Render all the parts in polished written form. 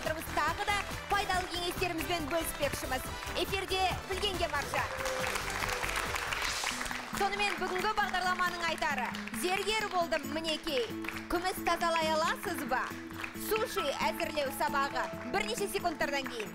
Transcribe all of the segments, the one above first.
отырмыз. Тағы да пайдалы кеңестерімізбен бөліспекшіміз. Эфирде Білгенге маржа. Сонымен бүгінгі бағдарламаның айтары: зергер болдым мінекей. Күміс тазалай аласыз ба? Суши әзірлеу сабағы бірнеше секундтардан кейін.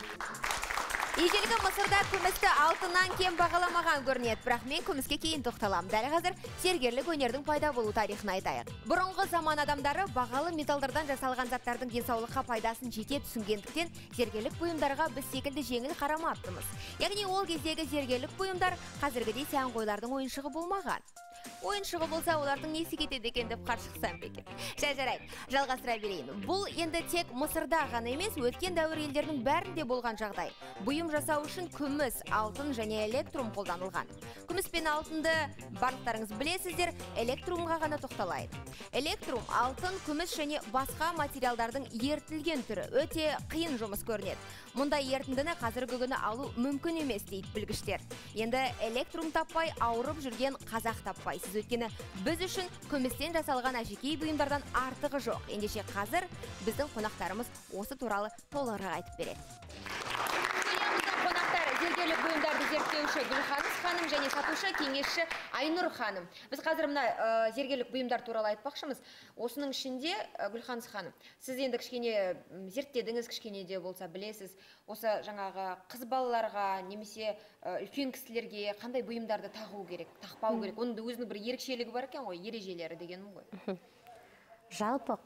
Ежелгі Мысырда күмісті алтыннан кем бағаламаған көрінеді, бірақ мен күміске кейін тоқталам. Дәл қазір зергерлік өнердің пайда болу тарихын айтайық. Бұрынғы заман адамдары бағалы металдардан жасалған заттардың денсаулыққа пайдасын жете түсінгендіктен зергерлік бұйымдарға біз секілді жеңіл қарамаппыз. Яғни ол кездегі зергерлік бұйымдар қазіргідей сәнқойлардың ойыншығы болмаған. Ойыншығы болса, олардың несі кетеді екен деп қарсы шықсам ба екен. Жай-жарайды, жалғастыра берейін. Бұл енді тек Мысырда ғана емес, өткен дәуір елдерінің бәрінде болған жағдай. Бұйым жасау үшін күміс, алтын және электрум қолданылған. Күміс пен алтынды барлықтарыңыз білесіздер, электрумға ғана тоқталайын. Электрум, алтын, күміс және басқа материалдардың ерітілген түрі. Өте қиын жұмыс көрінеді. Мұндай ерітіндіні қазіргі күні алу мүмкін емес дейді білгіштер. Енді электрум таппай ауырып жүрген қазақ таппайсыз. Өйткені біз үшін күмістен жасалған әшекей бұйымдардан артығы жоқ. Ендеше қазір біздің қонақтарымыз осы туралы толығырақ айтып береді. Студиямыздың қонақтары зергерлік бұйымдарды зерттеуші Гүлханыс ханым және сатушы кеңесші Айнұр ханым. Біз қазір мына зергерлік бұйымдар туралы айтпақшымыз. Осының ішінде, Гүлханыс ханым, сіз енді кішкене зерттедіңіз, кішкене де болса білесіз. Осы жаңағы қыз балаларға немесе үлкен кісілерге қандай бұйымдарды тағу керек, тақпау керек? Оның да өзінің бір ерекшелігі бар екен ғой, ережелері дегенім ғой. Жалпы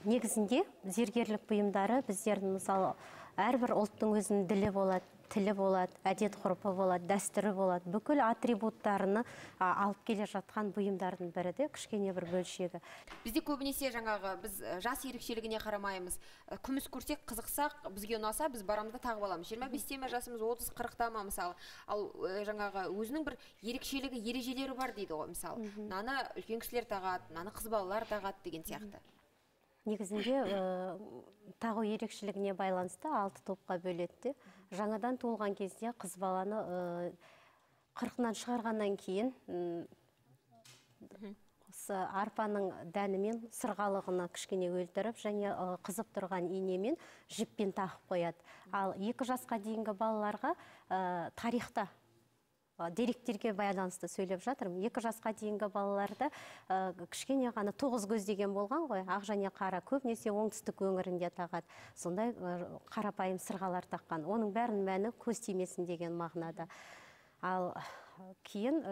негізінде зергерлік бұйымдары біздердің, мысалы, әрбір ұлттың өзінің ділі болады, тілі болады, әдет ғұрпы болады, дәстүрі болады. Бүкіл атрибуттарыны алып келе жатқан бұйымдардың бірі де кішкене бір бөлшегі. Бізде көбінесе жаңағы біз жас ерекшелігіне қарамаймыз. Күміс көрсек, қызықсақ, бізге ұнаса, біз барамыз да тағып аламыз. 25-те ме жасымыз, 30-40-та ма мысалы. Ал жаңағы өзінің бір ерекшелігі, ережелері бар дейді ғой мысалы. Мынаны үлкен кісілер тағады, мынаны қыз балалар тағады деген сияқты. Негізінде тағу ерекшелігіне байланысты 6 топқа бөледі де. Жаңадан туылған кезде қыз баланы қырқынан шығарғаннан кейін осы арпаның дәнімен сырғалығына кішкене өлтіріп және қызып тұрған инемен жіппен тағып қояды. Ал 2 жасқа дейінгі балаларға тарихта деректерге байланысты сөйлеп жатырмын. 2 жасқа дейінгі балаларда кішкене ғана 9 көз деген болған ғой, ақ және қара, көбінесе оңтүстік өңірінде тағады. Сондай қарапайым сырғалар таққан. Оның бәрінің мәні көз тимесін деген мағынада. Ал кейін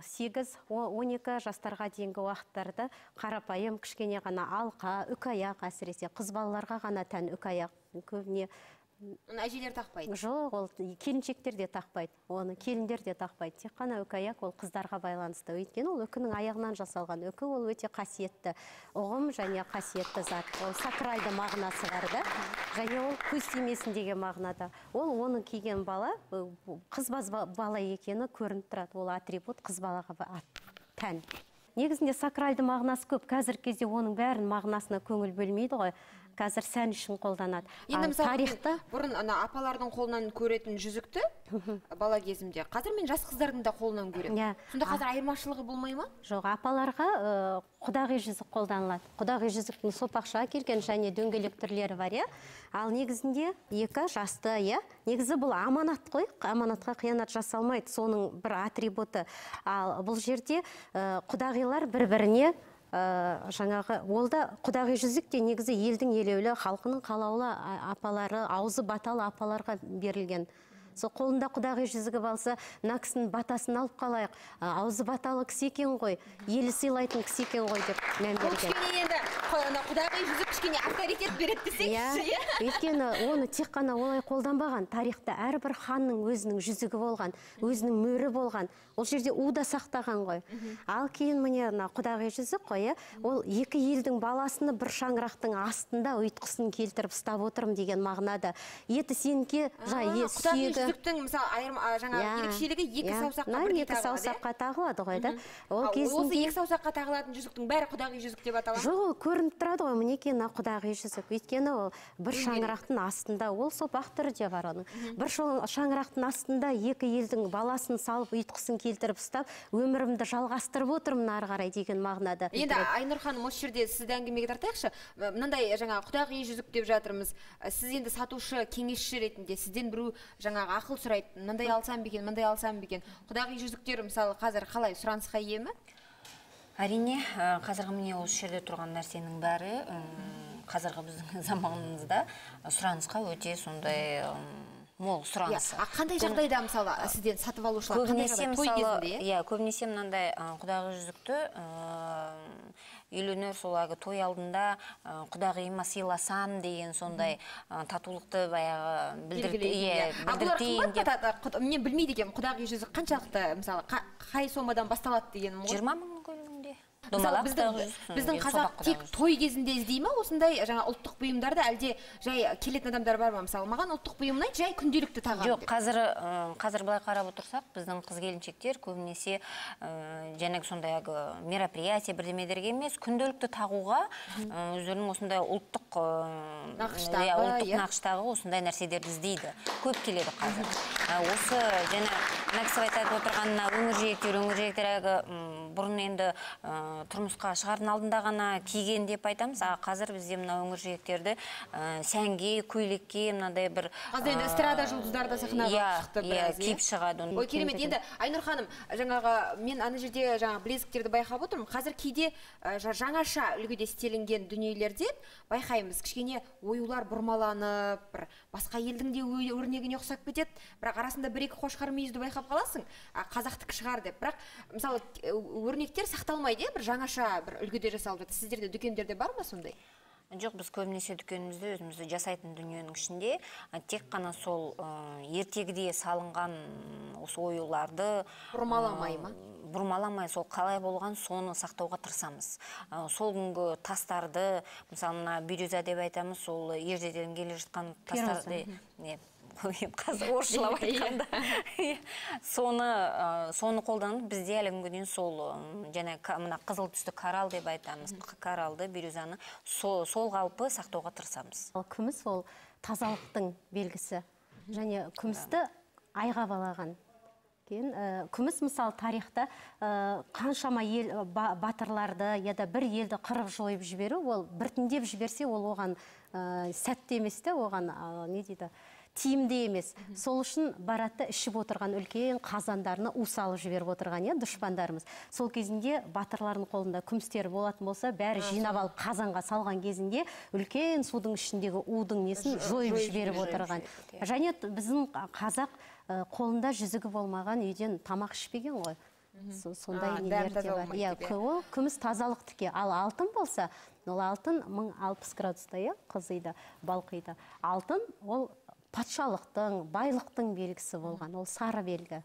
8-12 жастарға дейінгі уақыттарда қарапайым кішкене ғана алқа, үкаяқ, әсіресе қыз балаларға ғана тән үкаяқ көбіне. Оны әжелер тақпайды? Жоқ, ол келіншектер де тақпайды, оны келіндер де тақпайды. Тек қана үкаяқ ол қыздарға байланысты. Өйткені ол үкінің аяғынан жасалған. Үкі ол өте қасиетті ұғым және қасиетті зат. Ол сакральды мағынасы бар да. Және ол көз тимесін деген мағынада. Ол оны киген бала, қыз бала екені көрініп тұрады. Ол атрибут қыз балаға тән. Негізінде сакральды мағынасы көп. Қазіргі кезде оның бәрін мағынасына көңіл бөлмейді ғой. Қазір сән үшін қолданады. Енді мысалы тарихта бұрын ана апалардың қолынан көретін жүзікті бала кезімде, қазір мен жас қыздардың да қолынан көремін. Сонда қазір айырмашылығы болмай ма? Жоқ, апаларға құдағи жүзік қолданылады. Құдағи жүзіктің сопақша келген және дөңгелек түрлері бар, иә. Ал негізінде 2 жасты, иә. Негізі бұл аманат қой, аманатқа қиянат жасалмайды, соның бір атрибуты. Ал бұл жерде құдағилар бір-біріне жаңағы, ол да құдағи жүзік те негізі елдің елеулі, халқының қалаулы апалары, аузы баталы апаларға берілген. Сол қолында құдағи жүзігі болса, мына кісінің батасын алып қалайық, аузы баталы кісі екен ғой, елі сыйлайтын кісі екен ғой деп мән берген. Бұл кішкене енді құдағи жүзік кішкене авторитет береді десеңізші, иә? Өйткені оны тек қана олай қолданбаған, тарихта әрбір ханның өзінің жүзігі болған, өзінің мөрі болған. Ол жерде у да сақтаған ғой. Ал кейін міне мына құдағи жүзік қой, ол екі елдің баласыны бір шаңырақтың астында ұйтқысын келтіріп ұстап отырмын деген мағынада. Еті сенікі, сүйегі. Жүзіктің мысалы жаңағы ерекшелігі екі саусаққа бірдей тағылады. Екі саусаққа тағылады ғой да. Ол осы екі саусаққа тағылатын жүзіктің бәрі құдағи жүзік деп аталады? Жоқ, ол көрініп тұрады ғой. Мінекей мына Мына құдағи жүзік. Өйткені ол бір шаңырақтың астында, ол сопақ түрі де бар оның. Бір шаңырақтың астында екі елдің баласын салып, ұйытқысын келтіріп ұстап, өмірімді жалғастырып отырмын ары қарай деген мағынада. Енді Айнұр ханым, осы жерде сізді әңгімеге тартайықшы. Мынандай жаңа құдағи жүзік деп жатырмыз. Сіз енді сатушы, кеңесші ретінде сізден біреу жаңағы ақыл сұрайды. Мынандай алсам ба екен, мындай алсам ба екен. Құдағи жүзіктер мысалы қазір қалай сұранысқа ие ме? Әрине, қазіргі міне осы жерде тұрған нәрсенің бәрі қазіргі біздің заманымызда сұранысқа өте сондай мол сұранысы. Қандай жағдайда мысалы сізден сатып алушылар қандай жағдай, той кезінде? Иә, көбінесе мынандай құдағи жүзікті үйленер сол әлгі той алдында құдағиыма сыйласам деген сондай татулықты баяғы білдіртейін деп. Мен білмейді екенмін, құдағи жүзік қаншалықты мысалы қай сомадан басталады дегенім ғой? 20 мың көлемінде. Біздің қазақ тек той кезінде іздей ме осындай жаңа ұлттық бұйымдарды, әлде жай келетін адамдар бар ма? Мысалы, маған ұлттық бұйым ұнайды, жай күнделікті тағамын. Жоқ, қазір былай қарап отырсақ, біздің қыз келіншектер көбінесе жаңағы сондай мероприятие бірдемелерге емес, күнделікті тағуға өздерінің осындай ұлттық нақыштағы осындай нәрселерді іздейді. Көп келеді қазір. Осы жаңа мына кісі айтып отырғанына өңір жиектер әлгі бұрын енді тұрмысқа шығардың алдында ғана киген деп айтамыз, а қазір бізде мына өңір жиектерді сәнге, көйлекке мынандай бір қазір енді эстрада жұлдыздары да сахнаға шықты біраз, киіп шығады. Ой, керемет. Енді Айнұр ханым, жаңағы мен ана жерде жаңағы білезіктерді байқап отырмын. Қазір кейде жаңаша үлгіде істелінген дүниелерде байқаймыз, кішкене оюлар бұрмаланып, бір басқа елдің де өрнегіне ұқсап кетеді. Бірақ арасында бір-екі қошқар мүйізді байқап қаласың, қазақтікі шығар деп. Бірақ мысалы өрнектер сақталмайды, бір жаңаша бір үлгіде жасалып жатыр. Сіздерде дүкендерде бар ма сондай? Жоқ, біз көбінесе дүкенімізде өзімізді жасайтын дүниенің ішінде тек қана сол ертегіде салынған осы оюларды бұрмаламай ма? Бұрмаламай, сол қалай болған соны сақтауға тырысамыз. Сол күнгі тастарды, мысалы мына бирюза деп айтамыз, сол ертеден келе жатқан тастарды, қазір орысшалап айтқанда, соны қолданып, бізде әлі күнге дейін сол және мына қызыл түсті коралл деп айтамыз, кораллды, бирюзаны сол қалпы сақтауға тырысамыз. Күміс ол тазалықтың белгісі, және күмісті айға балаған. Күміс мысалы тарихта қаншама ел батырларды я да бір елді қырып жойып жіберу, ол біртіндеп жіберсе, ол оған сәтті емес те, оған не дейді, тиімді емес. Сол үшін баратты ішіп отырған үлкен қазандарына у салып жіберіп отырған, иә, дұшпандарымыз. Сол кезінде батырлардың қолында күмістері болатын болса, бәрі жинап алып қазанға салған кезінде үлкен судың ішіндегі удың несін жойып жіберіп отырған. Және біздің қазақ қолында жүзігі болмаған үйден тамақ ішпеген ғой. Сондай нелер де бар. Иә, ол күміс тазалықтікі. Ал алтын болса, ол алтын 1060 градуста, иә, қызиды, балқиды. Алтын ол патшалықтың, байлықтың белгісі болған, ол сары белгі.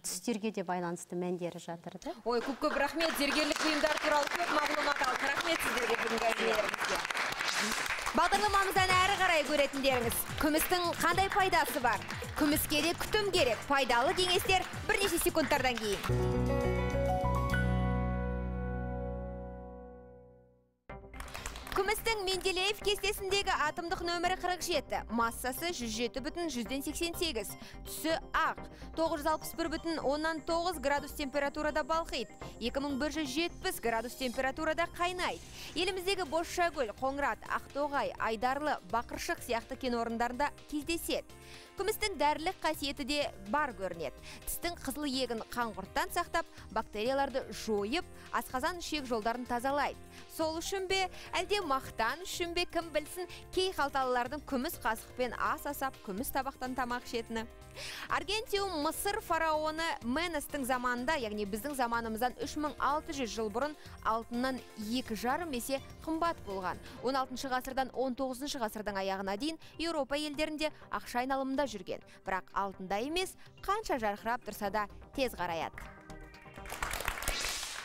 Түстерге де байланысты мәндері жатыр. Ой, көп-көп рахмет, зергерлік бұйымдар туралы көп мағлұмат алдық. Рахмет сіздерге бүгінгі әңгімелеріңізге. Бағдарламамыздан әрі қарай көретіндеріңіз, күмістің қандай пайдасы бар? Күміске де күтім керек. Пайдалы кеңестер бірнеше секундтардан кейін. Күмістің Менделеев кестесіндегі атомдық нөмірі 47, массасы 107,88, түсі ақ, 961,9 градус температурада балқиды, 2170 градус температурада қайнайды. Еліміздегі Бозшакөл, Қоңырат, Ақтоғай, Айдарлы, Бақыршық сияқты кен орындарында кездеседі. Күмістің дәрілік қасиеті де бар көрінеді. Тістің қызыл иегін қаңғұрттан сақтап, бактерияларды жойып, асқазан ішек жолдарын тазалайды. Сол үшін бе, әлде мақтан үшін бе, кім білсін, кей қалталылардың күміс қасықпен ас асап, күміс табақтан тамақ ішетіні. Аргентиум Мысыр фараоны Менестің заманында, яғни біздің заманымыздан 3600 жыл бұрын алтыннан 2,5 есе қымбат болған. 16 ғасырдан 19 ғасырдың аяғына дейін Еуропа елдерінде ақша айналымында жүрген. Бірақ алтында емес, қанша жарқырап тұрса да тез қараяды.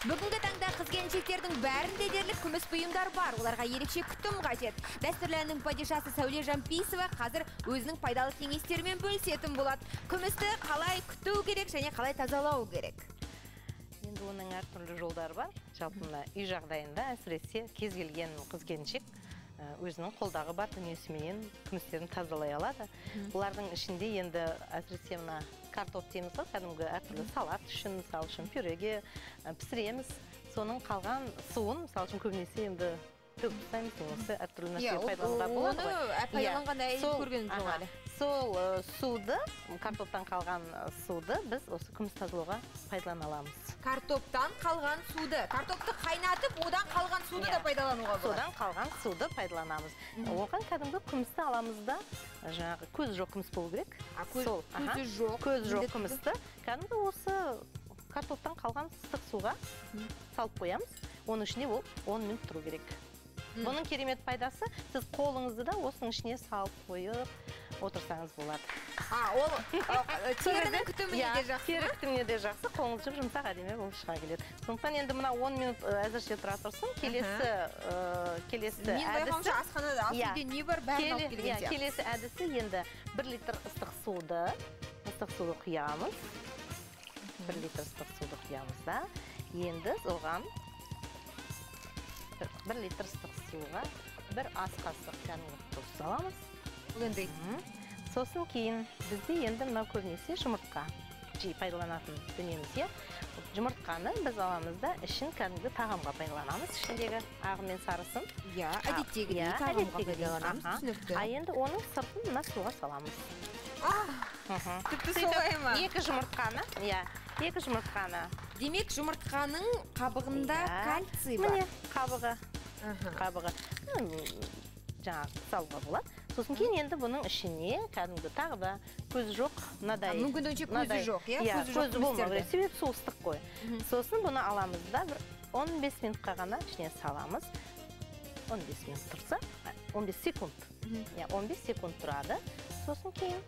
Бүгінгі таңда қыз келіншектердің бәрінде дерлік күміс бұйымдар бар. Оларға ерекше күтім қажет. Дәстүрлі әннің падишасы Сәуле Жампейісова қазір өзінің пайдалы кеңестерімен бөлісетін болады. Күмісті қалай күту керек және қалай тазалау керек? Енді оның әртүрлі жолдары бар. Жалпы мына үй жағдайында әсіресе кез келген қыз келіншек Өзінің қолдағы бар дүниесіменен күмістерін тазалай алады. Бұлардың ішінде енді әсіресе мына картоп дейміз ғой, кәдімгі әртүрлі салат үшін, мысалы үшін пюреге пісіреміз. Соның қалған суын, мысалы үшін, көбінесе енді төгіп тастаймыз, немесе әртүрлі нәрсеге пайдалануға болады ғой. Оны пайдаланған әйел көрген жоқ әлі. Сол суды, картоптан қалған суды біз осы күміс тазалауға пайдалана аламыз. Картоптан қалған суды, картопты қайнатып, одан қалған суды да пайдалануға болады. Содан қалған суды пайдаланамыз. Оған кәдімгі күмісті аламыз да, жаңағы көзі жоқ күміс болу керек. Көзі жоқ. Көзі жоқ күмісті кәдімгі осы картоптан қалған ыстық суға салып қоямыз. Оның ішіне ол 10 минут тұру керек. Бұның керемет пайдасы, сіз қолыңызды да осының ішіне салып қойып отырсаңыз болады. Ол терінің күтіміне де жақсы. Тері күтіміне де жақсы, қолыңыз жұп-жұмсақ әдемі болып шыға келеді. Сондықтан енді мына 10 минут әзірше тұра тұрсын. Келесі әдісі. Мен байқауымша асханада ас үйде не бар, бәрін алып келген сияқты. Келесі әдісі енді 1 литр ыстық суды құямыз. 1 литр ыстық суды құямыз да. Енді оған 1 литр ыстық суға 1 ас қасық кәдімгі тұз саламыз. Сосын кейін бізде енді мынау көбінесе жұмыртқа жиі пайдаланатын дүниеміз, иә. Жұмыртқаны біз аламыз да ішін кәдімгі тағамға пайдаланамыз, ішіндегі ағы мен сарысын. Иә, әдеттегідей тағамға пайдаланамыз, түсінікті. А енді оның сыртын мына суға саламыз. Тіпті солай ма? Екі жұмыртқаны, иә, екі жұмыртқаны. Демек, жұмыртқаның қабығында кальций бар. Міне, қабығы. Қабығы. Жаңағы салуға болады. Сосын кейін енді бұның ішіне кәдімгі тағы да көзі жоқ, мынадай. Мүмкіндігінше көзі жоқ, иә? Иә, көзі болмау керек, себебі су ыстық қой. Сосын бұны аламыз да бір 15 минутқа ғана ішіне саламыз. 15 минут тұрса, 15 секунд. Иә, 15 секунд тұрады. Сосын кейін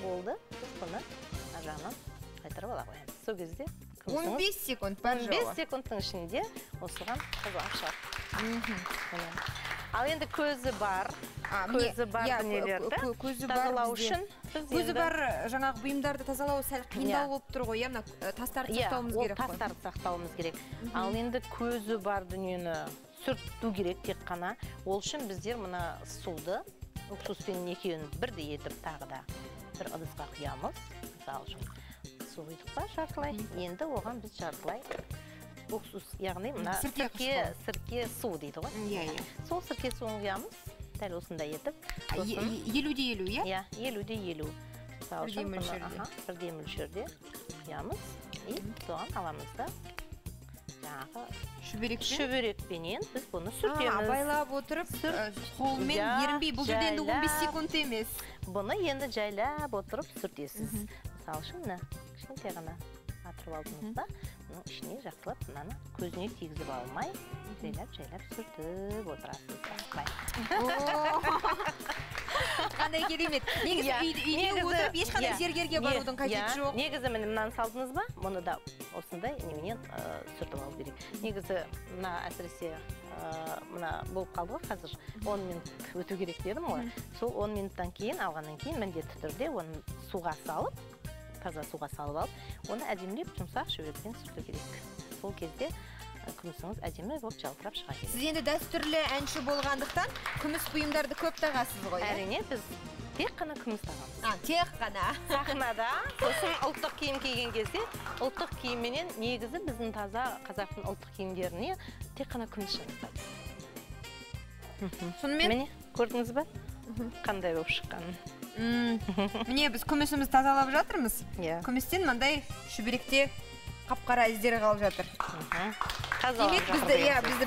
болды, біз бұны ар жағынан қайтарып ала қоямыз. Сол кезде 15 секунд бар жоғы. 15 секундтың ішінде осыған тазалап шығады. Ал енді көзі бар, көзі бар дүниелерді тазалау үшін көзі бар жаңағы бұйымдарды тазалау сәл қиындау болып тұр ғой, иә, мына тастарды сақтауымыз керек қой. Тастарды сақтауымыз керек. Ал енді көзі бар дүниені сүрту керек тек қана. Ол үшін біздер мына суды уксуспен екеуін бірдей етіп тағы да бір ыдысқа құямыз. Мысалы үшін су құйдық па жартылай, енді оған біз жартылай уксус, яғни мына сірке су дейді ғой. Иә, иә. Сол сірке суын құямыз, дәл осындай етіп. 50-50, иә? Иә, 50-50. Бірдей мөлшерде. Бірдей мөлшерде құямыз. И соған аламыз да жаңағы шүберекпенен біз бұны сүртеміз. Абайлап отырып, қолмен ерінбей, бұл жерде енді 15 секунд емес. Бұны енді жайлап отырып сүртесіз. Мысалы үшін мына кішкентай ғана атырып алдыңыз да, мұның ішіне жақсылап мынаны көзіне тигізіп алмай, жайлап-жайлап сүртіп отырасыз. Асықпай. Қандай керемет. Негізі үйде отырып ешқандай зергерге барудың қажеті жоқ. Негізі міне мынаны салдыңыз ба, мұны да осындай неменен сүртіп алу керек. Негізі мына әсіресе мына болып қалды ғой қазір 10 минут өту керек дедім ғой. Сол 10 минуттан кейін алғаннан кейін міндетті түрде оны суға салып, таза суға салып алып, оны әдемілеп жұмсақ шүберекпен сүрту керек. Сол кезде күмісіңіз әдемі болып жалтырап шыға келеді. Сіз енді дәстүрлі әнші болғандықтан күміс бұйымдарды көп тағасыз ғой, иә? Әрине, біз тек қана күміс тағамыз. Тек қана. Сахнада, сосын ұлттық киім киген кезде, ұлттық киімменен негізі біздің таза қазақтың ұлттық киімдеріне тек қана күміс жарасады. Сонымен? Міне, көрдіңіз ба? Қандай болып шыққанын. Міне, біз күмісімізді тазалап жатырмыз. Күмістен мындай шүберекте қап-қара іздері қалып жатыр. Демек,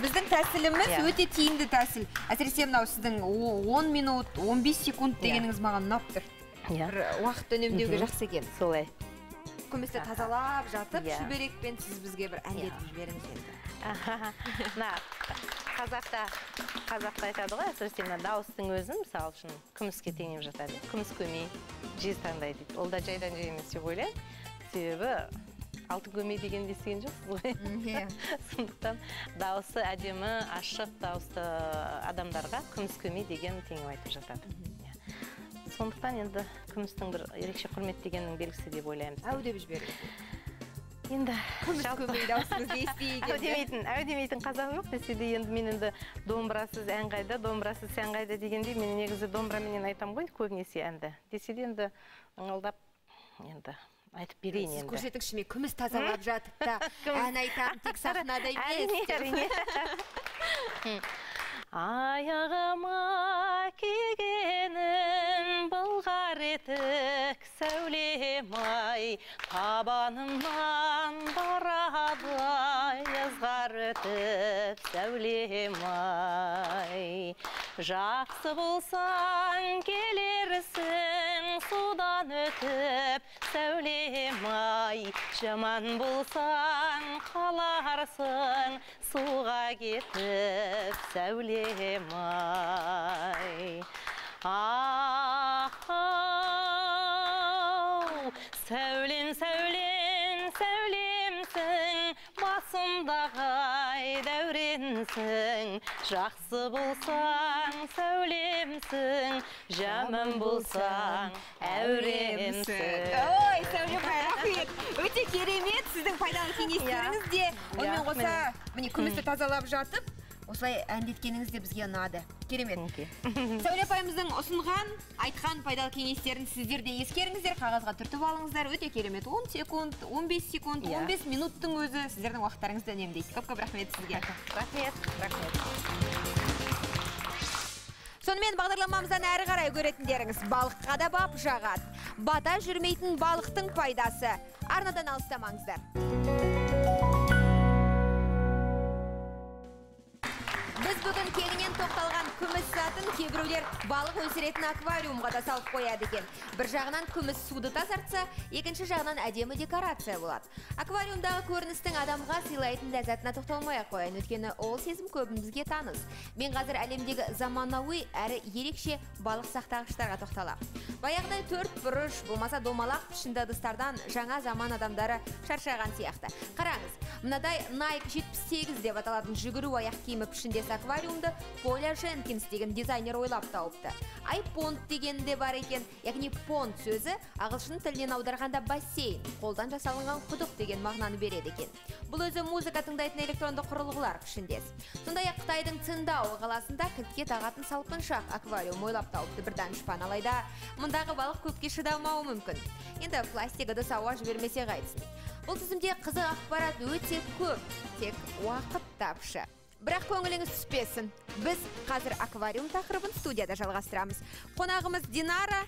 біздің тәсіліміз өте тиімді тәсіл. Әсіресе мынау сіздің 10 минут, 15 секунд дегеніңіз маған ұнап тұр. Бір уақытты үнемдеуге жақсы екен. Солай. Күмісті тазалап жатып, шүберекпен сіз бізге бір әндетіп жіберіңіз енді. Мына қазақта айтады ғой, әсіресе мына дауыстың өзін, мысалы үшін, күміске теңеп жатады. Күміс көмей, жез таңдай дейді. Ол да жайдан жай емес деп ойлаймын. Себебі алтын көмей дегенді естіген жоқсыз ғой. Сондықтан дауысы әдемі, ашық дауысты адамдарға күміс көмей деген теңеу айтып жатады. Сондықтан енді күмістің бір ерекше құрмет дегеннің белгісі деп ойлаймыз. Әу деп жіберіңіз. Енді Күміс көмей даусыңызды естиік енді. Әу демейтін қазақ жоқ десе де, енді мен енді домбырасыз ән қайда, домбырасыз сән қайда дегендей, мен негізі домбыраменен айтам ғой көбінесе әнді. Десе де енді ыңылдап енді айтып берейін енді. Сіз көрсетіңізші, мен күміс тазалап жатып та ән айтам, тек сахнада емес. Әрине, әрине. Аяғыма кигенім былғар етік сәулем-ай, табанымнан барады ызғар өтіп сәулем-ай. Жақсы болсаң келерсің судан өтіп сәулем-ай, жаман болсаң қаларсың суға кетіп сәулем-ай. Ах-ау, сәулем, сәулем, сәулемсің, басымдағы ай дәуренсің. Жақсы болсаң сәулемсің, жаман болсаң әуремсің. Ой, Сәулем апай, рахмет. Өте керемет сіздің пайдалы кеңестеріңіз де. Онымен қоса, міне күмісті тазалап жатып, осылай әндеткеніңіз де бізге ұнады. Керемет. Сәуле апайымыздың ұсынған, айтқан пайдалы кеңестерін сіздер де ескеріңіздер, қағазға түртіп алыңыздар. Өте керемет. 10 секунд, 15 секунд, 15 минуттың өзі сіздердің уақыттарыңызды үнемдейді. Көп-көп рахмет сізге. Рахмет, рахмет. Сонымен бағдарламамыздан әрі қарай көретіндеріңіз балыққа да бап жағады. Бата жүрмейтін балықтың пайдасы. Арнадан алыстамаңыздар. Біз бүгін кеңінен тоқталған күміс затын кейбіреулер балық өсіретін аквариумға да салып қояды екен. Бір жағынан күміс суды тазартса, екінші жағынан әдемі декорация болады. Аквариумдағы көріністің адамға сыйлайтын ләззатына тоқталмай-ақ қояйын, өйткені ол сезім көбімізге таныс. Мен қазір әлемдегі заманауи әрі ерекше балық сақтағыштарға тоқталамын. Баяғыдай төрт бұрыш, болмаса домалақ пішінді ыдыстардан жаңа заман адамдары шаршаған сияқты. Қараңыз, мынадай Nike 78 деп аталатын жүгіру аяқ киімі пішіндес аквариумды Поля Дженкинс деген дизайнер ойлап тауыпты. Айпонд деген де бар екен, яғни понд сөзі ағылшын тілінен аударғанда бассейн, қолдан жасалынған құдық деген мағынаны береді екен. Бұл өзі музыка тыңдайтын электронды құрылғылар пішіндес. Сондай-ақ Қытайдың Циндао қаласында кілтке тағатын салқыншақ аквариум ойлап тауыпты бір данышпан. Алайда мұндағы балық көпке шыдамауы мүмкін. Енді пластик ыдыс ауа жібермесе қайтсін. Бұл тізімде қызық ақпарат өте көп, тек уақыт тапшы. Бірақ көңіліңіз түспесін. Біз қазір аквариум тақырыбын студияда жалғастырамыз. Қонағымыз Динара,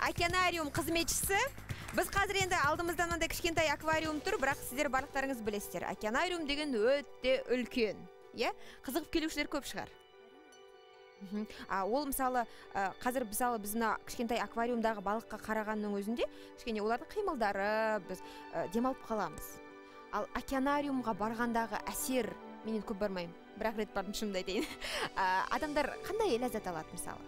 океанариум қызметшісі. Біз қазір енді алдымызда мынандай кішкентай аквариум тұр, бірақ сіздер барлықтарыңыз білесіздер. Океанариум деген өте үлкен. Иә? Қызығып келушілер көп шығар. Ол мысалы, қазір мысалы біз мына кішкентай аквариумдағы балыққа қарағанның өзінде кішкене олардың қимылдары, біз демалып қаламыз. Ал океанариумға барғандағы әсер, мен енді көп бармаймын, бірақ рет бардым, шынымды айтайын. Адамдар қандай ләззат алады мысалы?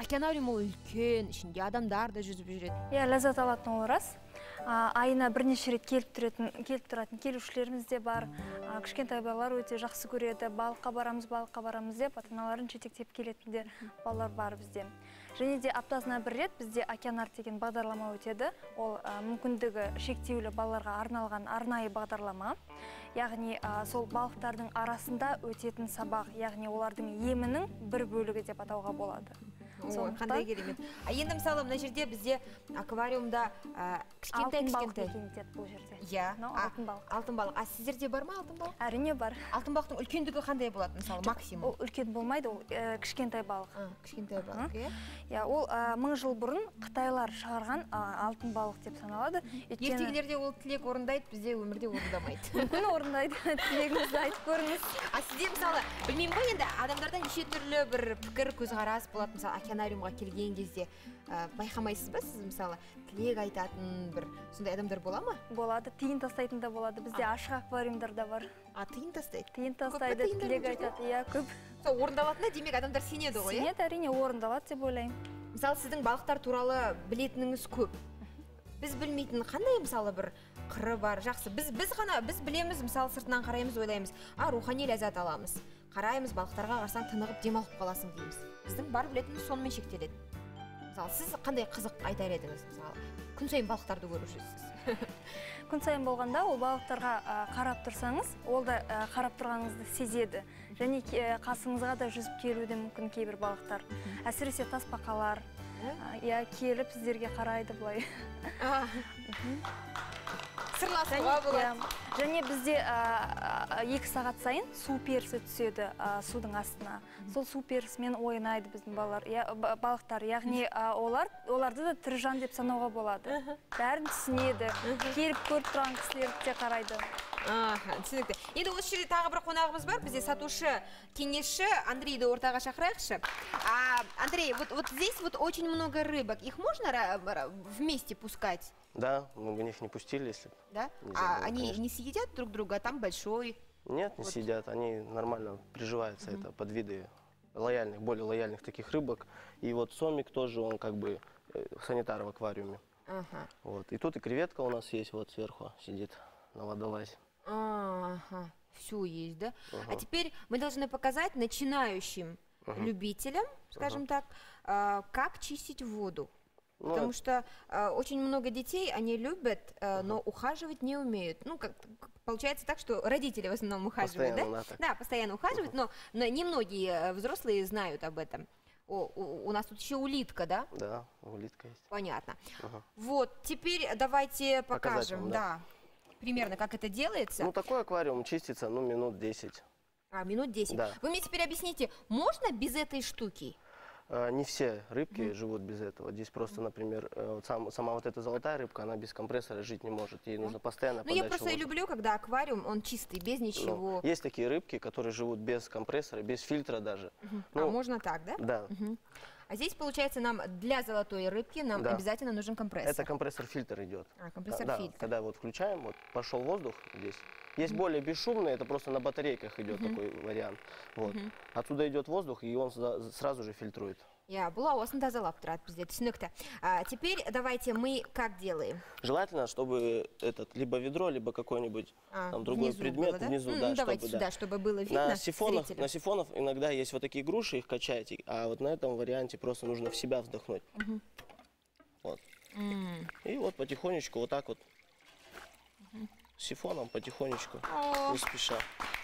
Океанариум ол үлкен, ішінде адамдар да жүзіп жүреді. Иә, ләззат алатын ол рас. Айына бірнеше рет келіп тұратын келушілеріміз де бар. Кішкентай балалар өте жақсы көреді. Балыққа барамыз, балыққа барамыз деп ата-аналарын жетектеп келетін де балалар бар бізде. Және де аптасына бір рет бізде Океанарт деген бағдарлама өтеді. Ол мүмкіндігі шектеулі балаларға арналған арнайы бағдарлама. Яғни сол балықтардың арасында өтетін сабақ, яғни олардың емінің бір бөлігі деп атауға болады. Ой, қандай керемет. Енді мысалы мына жерде бізде аквариумда кішкентай алтын балық мекендеді бұл жерде. Иә, алтын балық. Алтын балық. А сіздерде бар ма алтын балық? Әрине бар. Алтын балықтың үлкендігі қандай болады мысалы максимум? Ол үлкен болмайды, ол кішкентай балық. Кішкентай балық, иә. Иә, ол 1000 жыл бұрын қытайлар шығарған алтын балық деп саналады. Ертегілерде ол тілек орындайды, бізде өмірде орындамайды. Мүмкін орындайды, тілегіңізді айтып көріңіз. А сізде мысалы, білмеймін ғой енді, адамдарда неше түрлі бір пікір, көзқарас болады, мысалы океанариумға келген кезде байқамайсыз ба сіз мысалы тілек айтатын бір сондай адамдар бола ма? Болады, тиын тастайтын да болады. Бізде ашық аквариумдар да бар. А, тиын тастайды? Тиын тастайды, тілек айтады, иә, көп. Сол орындалатынына демек адамдар сенеді ғой, иә? Сенеді, әрине, орындалады деп ойлаймын. Мысалы, сіздің балықтар туралы білетініңіз көп. Біз білмейтін қандай мысалы бір қыры бар, жақсы. Біз ғана, біз білеміз, мысалы сыртынан қараймыз, ойлаймыз. А, рухани ләззат аламыз. Қараймыз, балықтарға қарасаң тынығып демалып қаласың дейміз. Біздің бар білетініміз сонымен шектеледі. Мысалы, сіз қандай қызық айтар едіңіз, мысалы, күн сайын балықтарды көріп жүрсіз? Күн сайын болғанда ол балықтарға қарап тұрсаңыз, ол да қарап тұрғаныңызды сезеді. Және қасыңызға да жүзіп келуі де мүмкін кейбір балықтар. Әсіресе тасбақалар. Иә, келіп сіздерге қарайды былай. Сырласуға болады. Және бізде 2 сағат сайын су перісі түседі судың астына. Сол су перісімен ойнайды біздің балалар, балықтар. Яғни оларды да тірі жан деп санауға болады. Бәрін түсінеді. Келіп көріп тұрған кісілерді де қарайды. Түсінікті. Енді осы жерде тағы бір қонағымыз бар. Бізде сатушы, кеңесші Андрейді ортаға шақырайықшы. Андрей, вот здесь вот очень много рыбок. Их можно вместе пускать? Да, мы бы их не пустили, если бы. Да? Нельзя было, они конечно. Не съедят друг друга, а там большой? Нет, не вот. Съедят. Они нормально приживаются, это подвиды лояльных, более лояльных таких рыбок. И вот сомик тоже, он как бы санитар в аквариуме. Ага. Вот. И тут и креветка у нас есть, вот сверху сидит на водолазе. Ага, все есть, да? Ага. А теперь мы должны показать начинающим любителям, скажем так, как чистить воду. Ну, потому что очень много детей, они любят, но ухаживать не умеют. Ну, как, получается так, что родители в основном ухаживают, постоянно, да? Да, постоянно ухаживают, но немногие взрослые знают об этом. О, у нас тут еще улитка, да? Да, улитка есть. Понятно. Вот, теперь давайте покажем, вам, да, примерно, как это делается. Ну, такой аквариум чистится, ну, минут 10. А, минут 10. Да. Вы мне теперь объясните, можно без этой штуки? Не все рыбки живут без этого. Здесь просто, например, вот сама вот эта золотая рыбка, она без компрессора жить не может. Ей нужно постоянно Ну, я подача просто воздуха. Люблю, когда аквариум, он чистый, без ничего. Ну, есть такие рыбки, которые живут без компрессора, без фильтра даже. Ну, а можно так, да? Да. А здесь, получается, нам для золотой рыбки нам обязательно нужен компрессор. Это компрессор-фильтр идет. А, компрессор-фильтр. Да, когда вот включаем, вот пошел воздух здесь. Есть более бесшумный, это просто на батарейках идет такой вариант. Вот. Отсюда идет воздух, и он сразу же фильтрует. Иә, бұл ауасын тазалап тұрады бізде, түсінікті. Теперь давайте мы как делаем? Желательно, чтобы этот, либо ведро, либо какой-нибудь там другой внизу предмет было, да? внизу. Ну, Да, давайте чтобы, сюда, да. чтобы было видно. На сифонах иногда есть вот такие груши, их качаете, а вот на этом варианте просто нужно в себя вдохнуть. Вот. И вот потихонечку, вот так вот. Сифоном потихонечку, не спеша.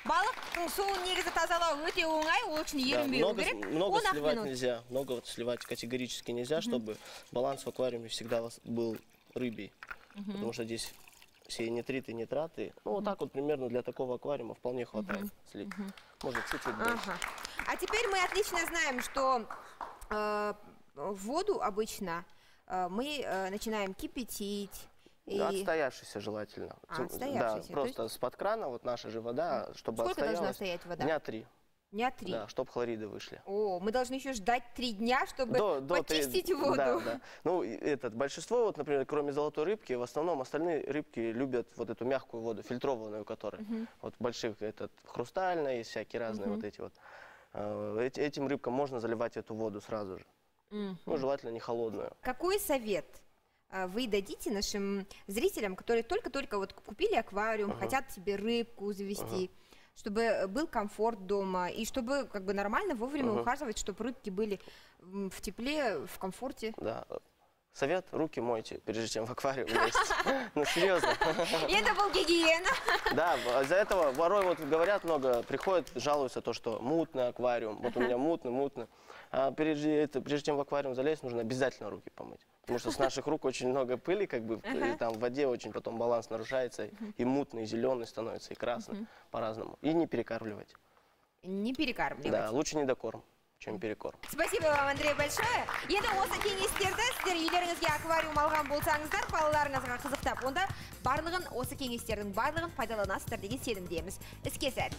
Балықтың суын негізі тазалау өте оңай, ол үшін ерінбеу керек. Много сливать нельзя, много сливать категорически нельзя, чтобы баланс в аквариуме всегда был рыбий. Потому что здесь все нитриты, нитраты. Ну, вот так вот примерно для такого аквариума вполне хватает слить. Может, чуть-чуть больше. А теперь мы отлично знаем, что воду обычно мы начинаем кипятить. И... Отстоявшийся желательно. А, отстоявшийся. Да, просто есть... с-под крана, вот наша же вода, чтобы Сколько отстоялась. должна стоять вода? Дня 3. Дня 3? Да, чтобы хлориды вышли. О, мы должны еще ждать 3 дня, чтобы почистить воду. Да, да. Ну, большинство, вот, например, кроме золотой рыбки, в основном остальные рыбки любят вот эту мягкую воду, фильтрованную, которая. Вот больших, хрустальная, есть всякие разные вот эти вот. Этим рыбкам можно заливать эту воду сразу же. Ну, желательно не холодную. Какой совет вы дадите нашим зрителям, которые только-только вот купили аквариум, хотят себе рыбку завести, чтобы был комфорт дома и чтобы как бы нормально вовремя ухаживать, чтобы рыбки были в тепле, в комфорте? Да. Совет: руки мойте, прежде чем в аквариум лезть. Ну, серьезно. И это был гигиена. Да, из-за этого порой вот говорят много, приходят, жалуются то, что мутный аквариум, вот у меня мутный, мутный. А прежде чем в аквариум залезть, нужно обязательно руки помыть. Потому что с наших рук очень много пыли, как бы, и там в воде очень потом баланс нарушается, и мутный, и зеленый становится, и красный, по-разному. И не перекармливать. Не перекармливать. Да, лучше недокорм, чем перекорм. Спасибо вам, Андрей, большое. Енді осы кеңестерді сіздер үйлеріңізге аквариум алған болсаңыздар, балаларыңызға қызықтап, онда барлығын, осы кеңестердің барлығын пайдаланасыздар деген сенімдеміз. Іске сәт.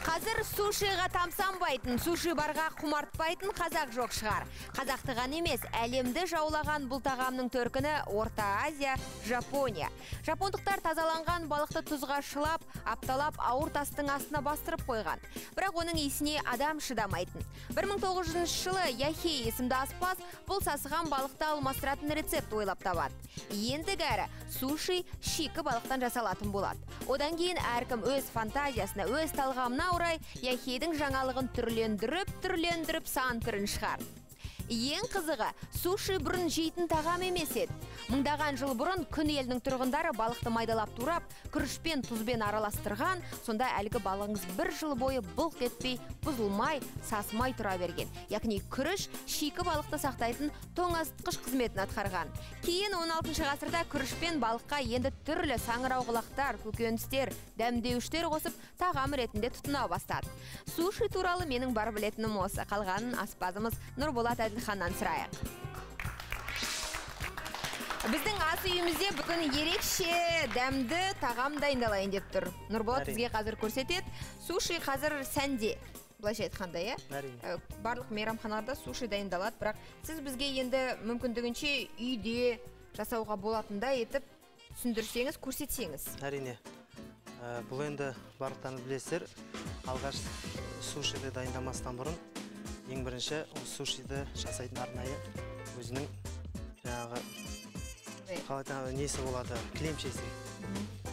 Қазір сушиға тамсанбайтын, суши барға құмартпайтын қазақ жоқ шығар. Қазақты ғана емес, әлемді жаулаған бұл тағамның төркіні Орта Азия, Жапония. Жапондықтар тазаланған балықты тұзға шылап, апталап ауыр тастың астына бастырып қойған. Бірақ оның иісіне адам шыдамайтын. 1900 жылы Яхей есімді аспаз бұл сасыған балықты алмастыратын рецепт ойлап табады. Ендігәрі суши шикі балықтан жасалатын болады. Одан кейін әркім өз фантазиясына, өз талғамына орай Яхейдің жаңалығын түрлендіріп-түрлендіріп сан түрін шығарды. Ең қызығы, суши бұрын жейтін тағам емес еді. Мыңдаған жыл бұрын күн елінің тұрғындары балықты майдалап турап, күрішпен, тұзбен араластырған, сонда әлгі балығыңыз бір жыл бойы былқ етпей, бұзылмай, сасымай тұра берген. Яғни күріш шикі балықты сақтайтын тоңазытқыш қызметін атқарған. Кейін 16 ғасырда күрішпен балыққа енді түрлі саңырауқұлақтар, көкөністер, дәмдеуіштер қосып тағам ретінде тұтына бастады. Суши туралы менің бар білетінім осы. Қалғанын аспазымыз Нұрболат Әділханнан сұрайық. Біздің ас үйімізде бүгін ерекше дәмді тағам дайындалайын деп тұр. Нұрболат бізге қазір көрсетеді. Суши қазір сәнде, былайша айтқанда, иә? Әрине. Барлық мейрамханаларда суши дайындалады, бірақ сіз бізге енді мүмкіндігінше үйде жасауға болатындай етіп түсіндірсеңіз, көрсетсеңіз. Әрине. Бұл енді барлықтарыңыз білесіздер, алғаш сушиді дайындамастан бұрын ең бірінші сушиді жасайтын арнайы өзінің жаңағы қалай несі болады, кілемшесі.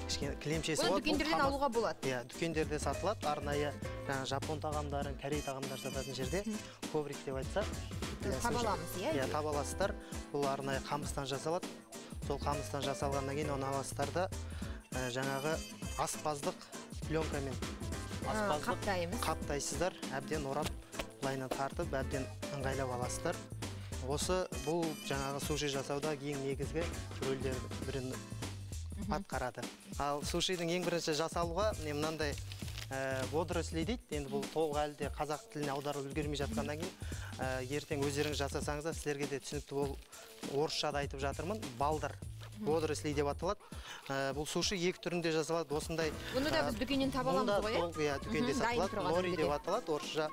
Кішкене кілемшесі Бұны болады. Дүкендерден алуға болады. Иә, дүкендерде сатылады. Арнайы жаңағы жапон тағамдарын, корей тағамдарын сататын жерде коврик деп айтса, Таба аламыз, иә? Иә, таба аласыздар. Бұл арнайы қамыстан жасалады. Сол қамыстан жасалғаннан кейін оны аласыздар да жаңағы аспаздық пленкамен аспаздық Қаптаймыз. Қаптайсыздар, әбден орап, былайынан тартып, әбден ыңғайлап аласыздар. Осы бұл жаңағы суши жасауда ең негізгі рөлдер бірін атқарады. Ал сушидің ең бірінші жасалуға міне мынандай водоросли дейді. Енді бұл толық әлі де қазақ тіліне аударылып үлгермей жатқаннан кейін, ертең өздеріңіз жасасаңыздар сіздерге де түсінікті бол, орысша да айтып жатырмын. Балдыр водоросли деп аталады. Бұл суши екі түрінде жасалады. Осындай. Бұны да біз дүкеннен таба аламыз ғой, иә? Иә, дүкенде сатылады. Нори деп аталады орысша.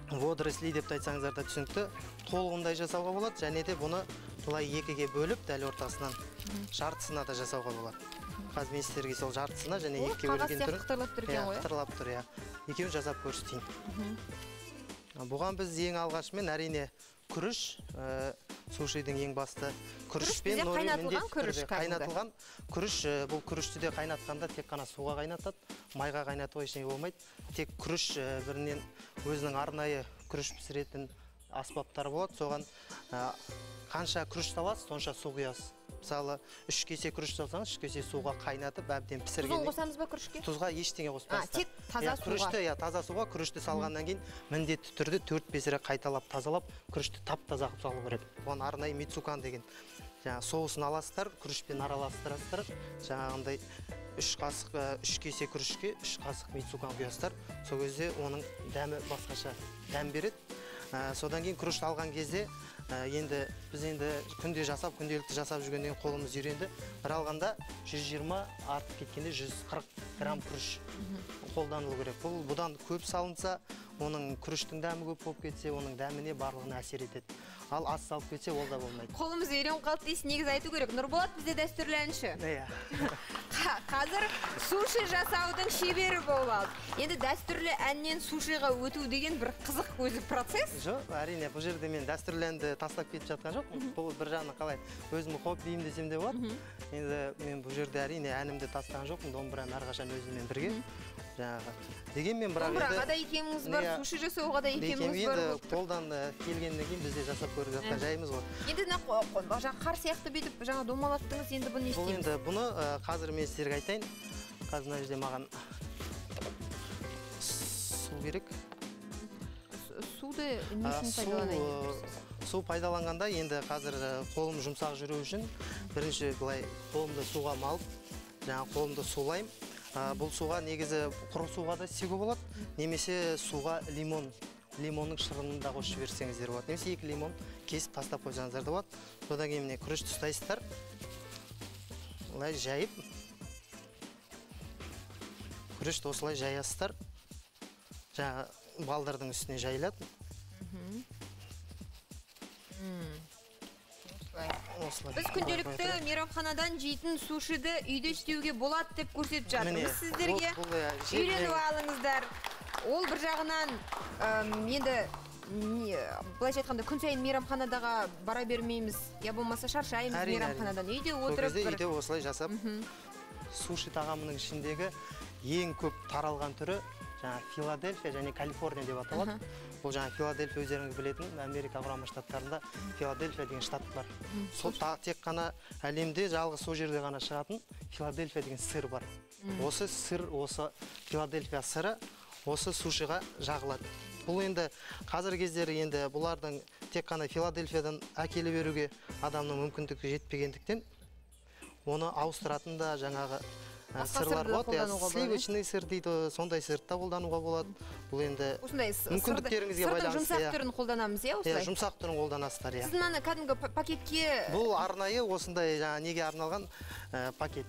Водоросли деп те айтсаңыздар да түсінікті. Толығындай жасауға болады, және де бұны былай екіге бөліп, дәл ортасынан жартысына да жасауға болады. Қазір мен сіздерге сол жартысына және екіге бөлген түрін қытырлап тұр екен ғой. Қытырлап тұр, иә. Екеуін жасап көрсетейін. Бұған біз ең алғашымен әрине күріш, сушидің ең басты күріш пен нори міндетті түрде қайнатылған күріш. Бұл күрішті де қайнатқанда тек қана суға қайнатады, майға қайнатуға ештеңе болмайды. Тек күріш бірінен өзінің арнайы күріш пісіретін аспаптар болады. Соған қанша күріш саласыз, сонша су құясыз. Мысалы, 3 кесе күріш салсаңыз, 3 кесе суға қайнатып, әбден пісіргеннен. Тұзын қосамыз ба күрішке? Тұзға ештеңе қоспайсыздар. Тек таза суға. Күрішті, иә, таза суға күрішті салғаннан кейін міндетті түрде 4-5 рет қайталап тазалап, күрішті тап-таза қылып салу керек. Оған арнайы мицукан деген жаңа соусын аласыздар, күрішпен араластырасыздар. Жаңағындай 3 қасық, 3 кесе күрішке 3 қасық мицукан құясыздар. Сол кезде оның дәмі басқаша дәм береді. Содан кейін күрішті алған кезде енді біз енді күнде жасап, күнделікті жасап жүргеннен қолымыз үйренді. Бір алғанда 120, артып кеткенде 140 грамм күріш қолданылу керек. Бұл бұдан көп салынса, оның күріштің дәмі көп болып кетсе, оның дәміне барлығына әсер етеді. Ал аз салып кетсе, ол да болмайды. Қолымыз үйреніп қалды дейсіз, негізі айту керек. Нұрболат бізде дәстүрлі әнші. Иә. Қазір суши жасаудың шебері болып алды. Енді дәстүрлі әннен сушиға өту деген бір қызық өзі процесс. Жоқ, әрине, бұл жерде мен дәстүрлі әнді тастап кетіп жатқан жоқпын. Бұл бір жағынан қалай өзімнің хоббиім десем де болады. Енді мен бұл жерде әрине әнімді тастаған жоқпын, домбырам әрқашан өзіммен бірге. Жаңағы. Дегенмен бірақ домбыраға да икеміңіз бар, суши жасауға да икеміңіз бар. Енді қолдан келгеннен кейін біз де жасап көріп жатқан жайымыз ғой. Енді мына жаңа қар сияқты бүйтіп жаңа домалаттыңыз, енді бұны не істейміз? Бұл енді бұны қазір мен сіздерге айтайын. Қазір мына жерде маған су керек. Суды не үшін пайдаланайын деп тұрсыз? Су пайдаланғанда енді қазір қолым жұмсақ жүру үшін бірінші былай қолымды суға малып, жаңа қолымды сулаймын. Бұл суға негізі құры суға да істеуге болады, немесе суға лимон, лимонның шырынын да қосып жіберсеңіздер болады, немесе 2 лимон кесіп тастап қойсаңыздар да болады. Содан кейін міне күрішті ұстайсыздар, былай жайып, күрішті осылай жаясыздар, жаңа балдырдың үстіне жайылады. Осылай. Біз күнделікті мейрамханадан жейтін сушиді үйде істеуге болады деп көрсетіп жатырмыз сіздерге. Үйреніп алыңыздар. Ол бір жағынан енді былайша айтқанда күн сайын мейрамханадаға бара бермейміз, я болмаса шаршаймыз мейрамханадан. Үйде отырып бір үйде осылай жасап, суши тағамының ішіндегі ең көп таралған түрі Жаңа Филадельфия және Калифорния деп аталады. Бұл жаңа Филадельфия, өздеріңіз білетін, Америка Құрама Штаттарында Филадельфия деген штат бар. Сол тек қана әлемде жалғыз сол жерде ғана шығатын Филадельфия деген сыр бар. Осы сыр, осы Филадельфия сыры осы сушиға жағылады. Бұл енді қазіргі кездері енді бұлардың тек қана Филадельфиядан әкеле беруге адамның мүмкіндігі жетпегендіктен, оны ауыстыратын да жаңағы сырлар болады. Сливочный сыр дейді, сондай сырды да қолдануға болады. Бұл енді осындай мүмкіндіктеріңізге байланысты. Жұмсақ түрін қолданамыз, иә, осылай? Иә, жұмсақ түрін қолданасыздар, иә. Сіз мынаны кәдімгі пакетке... Бұл арнайы осындай жаңа неге арналған пакет.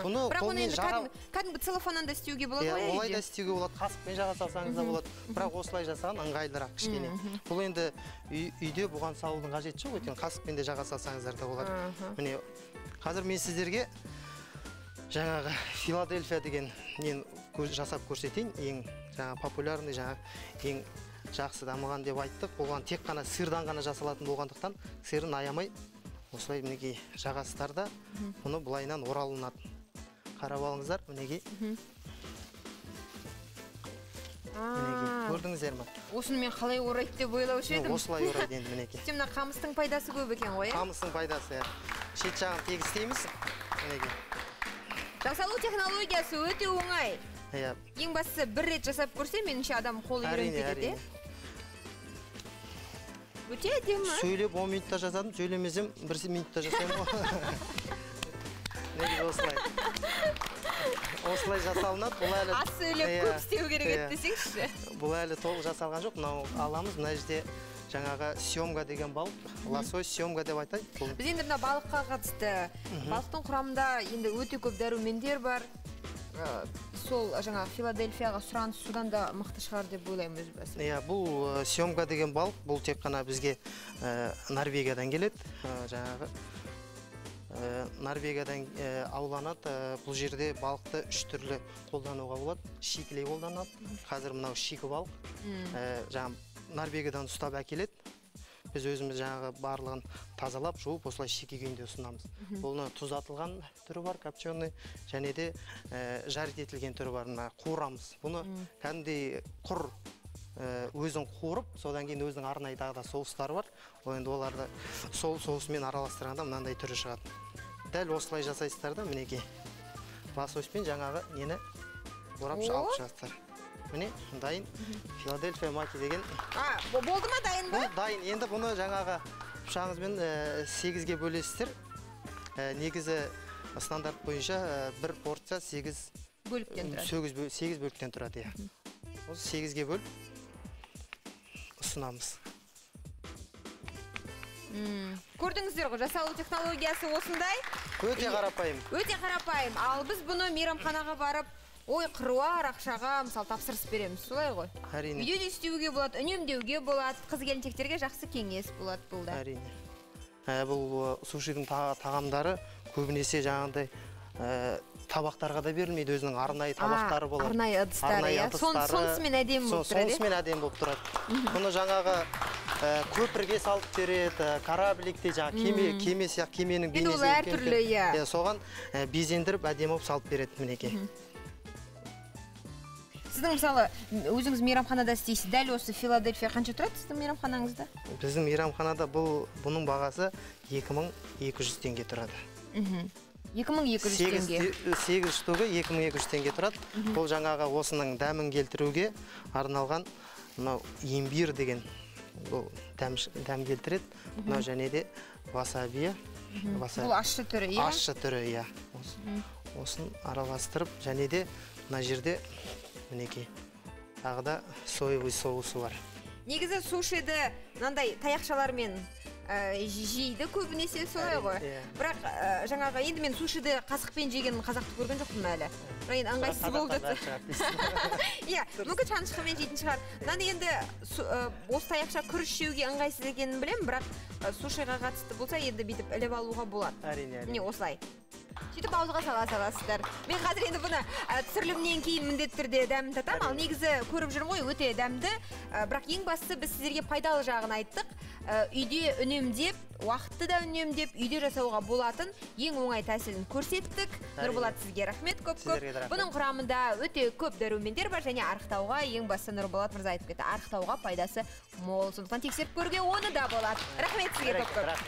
Бұны бірақ оны енді кәдімгі целлофаннан да істеуге болады ғой, олай да істеуге болады, қасықпен жаға салсаңыз да болады. Бірақ осылай жасаған ыңғайлырақ кішкене. Бұл енді үйде бұған салудың қажеті жоқ, өйткені қасықпен де жаға салсаңыздар да болады. Міне, қазір мен сіздерге жаңағы Филадельфия деген нені жасап көрсетейін. Ең жаңа популярный, жаңа ең жақсы дамыған деп айттық. Оған тек қана сырдан ғана жасалатын болғандықтан, сырын аямай осылай мінекей жағасыздар да, бұны былайынан оралынады. Қарап алыңыздар, мінекей. Мінекей, көрдіңіздер ме? Осыны мен қалай орайды деп ойлаушы едім. Осылай орайды енді, мінекей. Мына қамыстың пайдасы көп екен ғой, иә? Қамыстың пайдасы, иә. Шет жағын тегістейміз. Мінекей. Жасалу технологиясы өте оңай. Иә. Ең бастысы бір рет жасап көрсе, меніңше адам қолы үйреніп кетеді. Өте әдемі. Сөйлеп 10 минутта жасадым, сөйлемесем 1 минутта жасаймын ғой. Негізі осылай. Осылай жасалынады. Бұл әлі аз сөйлеп көп істеу керек еді десеңізші. Бұл әлі толық жасалған жоқ. Мынау аламыз, мына жерде жаңағы сёмга деген балық, лосось сёмга деп айтайды. Біз енді мына балыққа қатысты, балықтың құрамында енді өте көп дәрумендер бар. Сол жаңағы Филадельфияға сұраныс содан да мықты шығар деп ойлаймын өз басым. Иә, бұл сёмга деген балық, бұл тек қана бізге Норвегиядан келеді. Жаңағы Норвегиядан ауланады. Бұл жерде балықты үш түрлі қолдануға болады. Шикілей қолданады. Қазір мынау шикі балық. Жаңағы Норвегиядан ұстап әкеледі. Біз өзіміз жаңағы барлығын тазалап, жуып, осылай шикі күйінде ұсынамыз. Бұны тұздатылған түрі бар, копченый, және де жарить етілген түрі бар, мына қуырамыз. Бұны кәдімгідей құр өзін қуырып, содан кейін өзінің арнайы тағы да соустары бар. Ол енді оларды сол соусымен араластырғанда мынандай түрі шығады. Дәл осылай жасайсыздар да, мінекей. Лососпен жаңағы нені орап алып шығасыздар. Міне, дайын Филадельфия маки деген. Болды ма, дайын ба? Бұл дайын. Енді бұны жаңағы пышағыңызбен 8-ге бөлесіздер. Негізі стандарт бойынша бір порция 8 бөліктен тұрады. 8 бөліктен тұрады, иә. Осы 8-ге бөліп ұсынамыз. Көрдіңіздер ғой, жасалу технологиясы осындай. Өте қарапайым. Өте қарапайым. Ал біз бұны мейрамханаға барып, ой, қыруар ақшаға мысалы тапсырыс береміз, солай ғой? Әрине. Үйде де істеуге болады, үнемдеуге болады, қыз келіншектерге жақсы кеңес болады бұл да. Әрине. Бұл сушидің тағамдары көбінесе жаңағыдай табақтарға да берілмейді, өзінің арнайы табақтары болады. Арнайы ыдыстары, иә. Сонысымен әдемі болып тұрады. Сонысымен әдемі болып тұрады. Бұны жаңағы көпірге салып береді, корабликте жаңағы кеме сияқты, кеменің бейнесі. Енді ол әртүрлі, иә. Соған безендіріп әдемі болып салып береді, мінекей. Сіздің мысалы өзіңіз мейрамханада істейсіз, дәл осы Филадельфия қанша тұрады сіздің мейрамханаңызда? Біздің мейрамханада бұның бағасы 2200 теңге тұрады. 2200 теңге. 8 штугі 2200 теңге тұрады. Бұл жаңағы осының дәмін келтіруге арналған мынау имбир деген бұл дәм келтіреді. Мынау және де васаби. Бұл ащы түрі, иә? Ащы түрі, иә. Осын араластырып, және де мына жерде мінекей тағы да соевый соусы бар. Негізі сушиді мынандай таяқшалармен жейді көбінесе, солай ғой. Бірақ жаңағы енді мен сушиді қасықпен жеген қазақты көрген жоқпын әлі. Бірақ енді ыңғайсыз болып жатса. Иә, мүмкін шанышқымен жейтін шығар. Мынаны енді осы таяқша күріш жеуге ыңғайсыз екенін білемін, бірақ сушиға қатысты болса енді бүйтіп іліп алуға болады. Әрине, әрине. Міне осылай. Сөйтіп ауызға сала саласыздар. Мен қазір енді бұны түсірілімнен кейін міндетті түрде дәмін татамын. Ал негізі көріп жүрмін ғой, өте дәмді. Бірақ ең бастысы біз сіздерге пайдалы жағын айттық. Үйде үнемдеп, уақытты да үнемдеп, үйде жасауға болатын ең оңай тәсілін көрсеттік. Нұрболат, сізге рахмет көп-көп. Бұның құрамында өте көп дәрумендер бар және арықтауға, ең бастысы Нұрболат мырза айтып кетті, арықтауға пайдасы мол. Сондықтан тексеріп көруге оны да болады. Рахмет сізге көп-көп.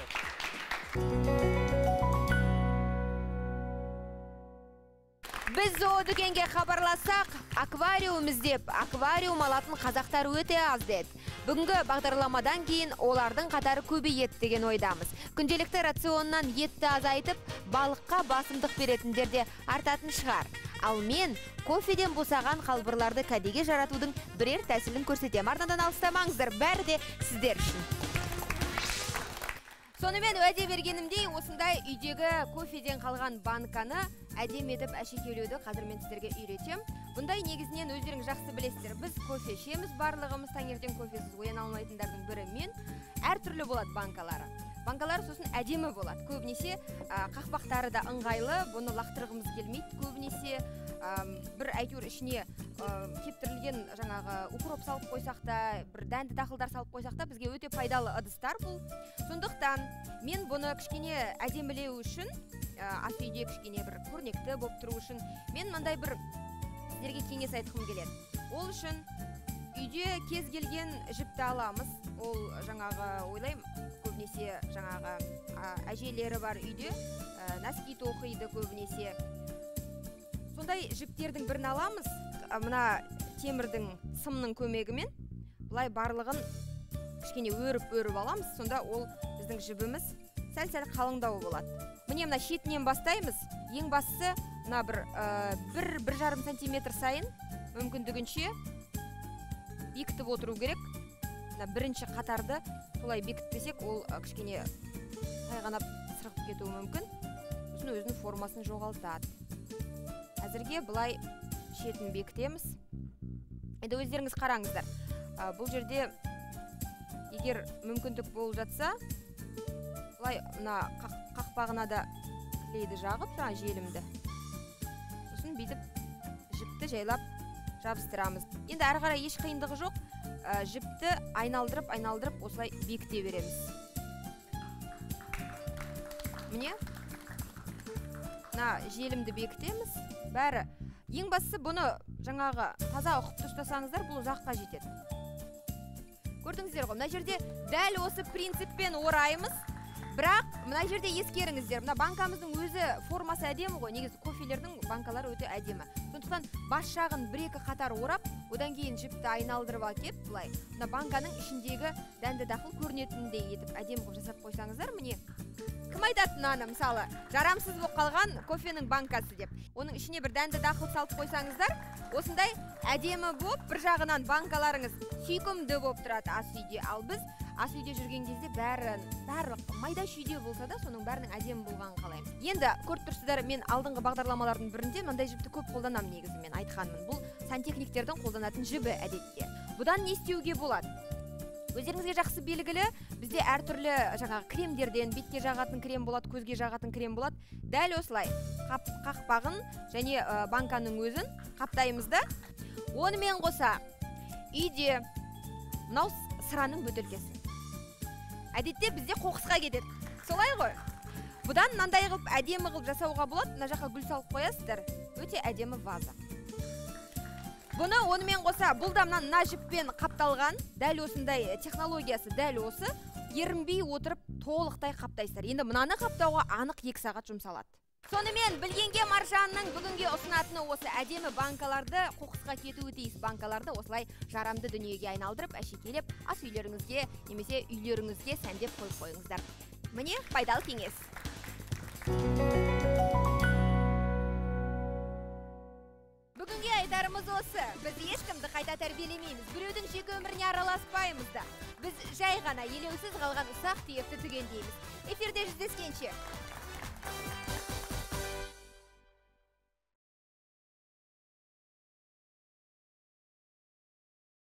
Біз зоодүкенге хабарласақ, аквариум іздеп, аквариум алатын қазақтар өте аз деді. Бүгінгі бағдарламадан кейін олардың қатары көбейеді деген ойдамыз. Күнделікті рационнан етті азайтып, балыққа басымдық беретіндер де артатын шығар. Ал мен кофеден босаған қалбырларды кәдеге жаратудың бірер тәсілін көрсетемін. Арнадан алыстамаңыздар, бәрі де сіздер үшін. Сонымен уәде бергенімдей, осындай үйдегі кофеден қалған банканы әдемі етіп әшекейлеуді қазір мен сіздерге үйретем. Бұндай негізінен өздеріңіз жақсы білесіздер. Біз кофе ішеміз, барлығымыз таңертең кофесіз ояна алмайтындардың бірі мен. Әртүрлі болады банкалары. Банкалары сосын әдемі болады. Көбінесе қақпақтары да ыңғайлы, бұны лақтырғымыз келмейді. Көбінесе бір әйтеуір ішіне кептірілген жаңағы укроп салып қойсақ та, бір дәнді дақылдар салып қойсақ та, бізге өте пайдалы ыдыстар бұл. Сондықтан мен бұны кішкене әдемілеу үшін, ас үйде кішкене бір көрнекті болып тұру үшін мен мынандай бір сіздерге кеңес айтқым келеді. Ол үшін үйде кез келген жіпті аламыз. Ол жаңағы ойлаймын, көбінесе жаңағы әжелері бар үйде, носки тоқиды көбінесе. Сондай жіптердің бірін аламыз, мына темірдің сымның көмегімен былай барлығын кішкене өріп-өріп аламыз, сонда ол біздің жібіміз сәл-сәл қалыңдау болады. Міне мына шетінен бастаймыз. Ең бастысы мына бір жарым сантиметр сайын мүмкіндігінше бекітіп отыру керек. Мына бірінші қатарды солай бекітпесек, ол кішкене тайғанап сырғып кетуі мүмкін. Сосын өзінің формасын жоғалтады. Әзірге былай шетін бекітеміз. Енді өздеріңіз қараңыздар. Бұл жерде егер мүмкіндік болып жатса, былай мына қақпағына да клейді жағып, жаңа желімді. Сосын бүйтіп жіпті жайлап жабыстырамыз. Енді әрі қарай еш қиындығы жоқ. Жіпті айналдырып, осылай бекіте береміз. Міне, мына желімді бекітеміз. Бәрі. Ең бастысы бұны жаңағы таза ұқыпты ұстасаңыздар, бұл ұзаққа жетеді. Көрдіңіздер ғой, мына жерде дәл осы принциппен ораймыз. Бірақ мына жерде ескеріңіздер, мына банкамыздың өзі формасы әдемі ғой, негізі кофелердің банкалары өте әдемі. Сондықтан бас жағын бір-екі қатар орап, одан кейін жіпті айналдырып әкеп, былай мына банканың ішіндегі дәнді дақыл көрінетіндей етіп әдемі қылып жасап қойсаңыздар, міне кім айтады мынаны, мысалы, жарамсыз болып қалған кофенің банкасы деп. Оның ішіне бір дәнді дақыл салып қойсаңыздар, осындай әдемі болып, бір жағынан банкаларыңыз сүйкімді болып тұрады ас үйде. Ал біз ас үйде жүрген кезде барлық майда шүйде болса да, соның бәрінің әдемі болғанын қалаймыз. Енді көріп тұрсыздар, мен алдыңғы бағдарламалардың бірінде мынандай жіпті көп қолданамын, негізі мен айтқанмын. Бұл сантехниктердің қолданатын жібі әдетте. Бұдан не істеуге болады? Өздеріңізге жақсы белгілі, бізде әртүрлі жаңағы кремдерден, бетке жағатын крем болады, көзге жағатын крем болады. Дәл осылай қақпағын және банканың өзін қаптаймыз да. Онымен қоса үйде мынау сыраның бөтелкесі. Әдетте бізде қоқысқа кетеді. Солай ғой. Бұдан мынандай қылып әдемі қылып жасауға болады. Мына жаққа гүл салып қоясыздар. Өте әдемі ваза. Бұны онымен қоса, бұл да мына жіппен қапталған, дәл осындай технологиясы дәл осы, ерінбей отырып толықтай қаптайсыздар. Енді мынаны қаптауға анық 2 сағат жұмсалады. Сонымен білгенге маржанның бүгінге ұсынатыны осы әдемі банкаларды, қоқысқа кетуі тиіс банкаларды осылай жарамды дүниеге айналдырып, әшекейлеп, ас үйлеріңізге немесе үйлеріңізге сәндеп қойып қойыңыздар. Міне пайдалы кеңес. Бүгінге айтарымыз осы. Біз ешкімді қайта тәрбиелемейміз, біреудің жеке өміріне араласпаймыз да. Біз жай ғана елеусіз қалған ұсақ түйекті түгендейміз. Эфирде жүздескенше.